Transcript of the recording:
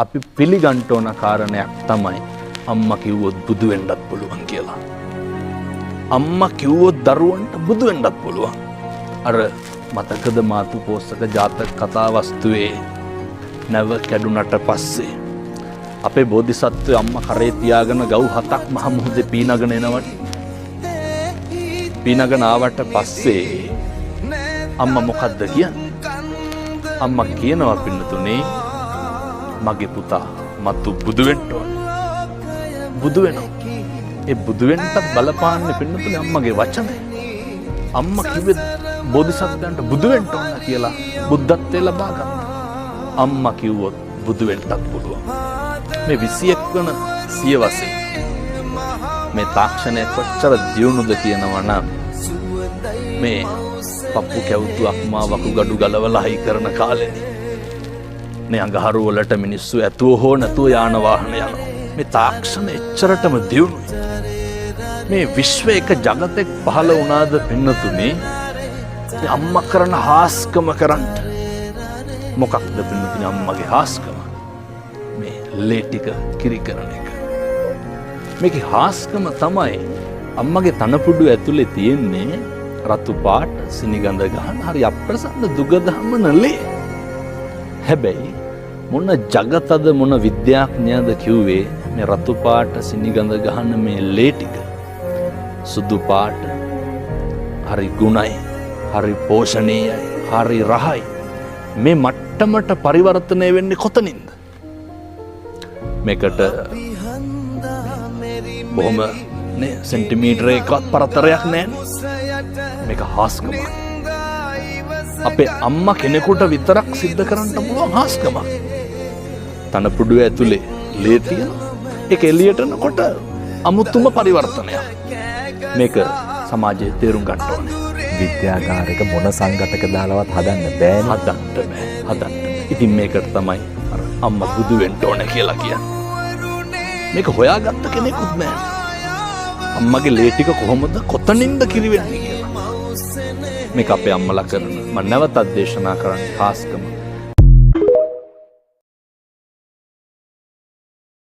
අපි පිළිගන්න ඕන කාරණයක් තමයි අම්මා කිව්වොත් බුදු වෙන්නත් පුළුවන් කියලා. අම්මා කිව්වොත් දරුවන්ට බුදු වෙන්නත් පුළුවන්. අර මතකද මාතු පෝසක ජාතක කතා වස්තුවේ නැව කැඩුනට පස්සේ අපේ බෝධිසත්වය අම්මා කරේ තියාගෙන ගව් හතක් මහ මුහුදේ පීනගෙන එනවනේ. පීනගෙන ආවට පස්සේ අම්මා මොකද්ද කියන්නේ? අම්මා කියනවා පින්නතුනේ, මගේ පුතා මතු බුදු වෙන්න ඕන. බුදු වෙනවා. ඒ බුදු වෙන්නත් බලපාන්නේ පින්නතුනේ අම්මගේ වචනය. අම්මා කිව්වේ බෝධිසත්වයන්ට බුදු වෙන්න ඕන කියලා බුද්ධත්වය ලබා ගත්තා. අම්මා කිව්වොත් බුදු වෙන්නත් පුළුවන්. මේ 21 වන සියවසේ මේ තාක්ෂණය කොච්චර දියුණුද කියනවා නම්, මේ පප්පු කැවුතු අක්මා වකුගඩු ගලවලා හයි කරන කාලෙනේ. මේ අඟහරු වලට මිනිස්සු ඇතුව හෝ නැතුව යාන වාහන යනවා. මේ තාක්ෂණ එච්චරටම දියුණුයි. මේ විශ්ව එක ජගතෙක් පහළ වුණාද පින්නතුනේ මේ අම්මා කරන හාස්කම කරන්ට? මොකක්ද පින්නතුනේ අම්මගේ හාස්කම? මේ ලේ ටික කිරි කරන එක. මේකේ හාස්කම තමයි අම්මගේ තනපුඩු ඇතුලේ තියෙන්නේ රතු පාට සිනිගඳ ගහන හරි අප්‍රසන්න දුගඳ හමන ලේ. හැබැයි මොන ජගතද, මොන විද්‍යාඥයාද කිව්වේ මේ රතු පාට සිනිගඳ ගහන මේ ලේ ටික සුදු පාට, හරි ගුණයි, හරි පෝෂණීයයි, හරි රහයි, මේ මට්ටමට පරිවර්තනය වෙන්නේ කොතනින්ද? මේකට බොහොම නේ සෙන්ටිමීටර එකවත් පරතරයක් නෑනේ. මේක හාස්කමක්. අපේ අම්මා කෙනෙකුට විතරක් සිද්ධ කරන්න පුළුවන් හාස්කමක්. තනපුඩුව ඇතුලේ ලේ තියෙනවා. ඒක එළියට එනකොට අමුතුම පරිවර්තනයක්. මේක සමාජයේ තේරුම් ගන්න ඕනේ. විද්‍යාගාරයක මොන සංඝටක දාලවත් හදන්න බෑනේ. හදන්න බෑ. හදන්න බෑ. ඉතින් මේකට තමයි අර අම්මා බුදු වෙන්න ඕනේ කියලා කියන්නේ. මේක හොයාගත්ත කෙනෙකුත් නෑ. අම්මගේ ලේ ටික කොහොමද කොතනින්ද කිරි වෙන්නේ කියලා. මේක අපේ අම්මලා කරන, මම නැවතත් දේශනා කරන්නේ, හාස්කම.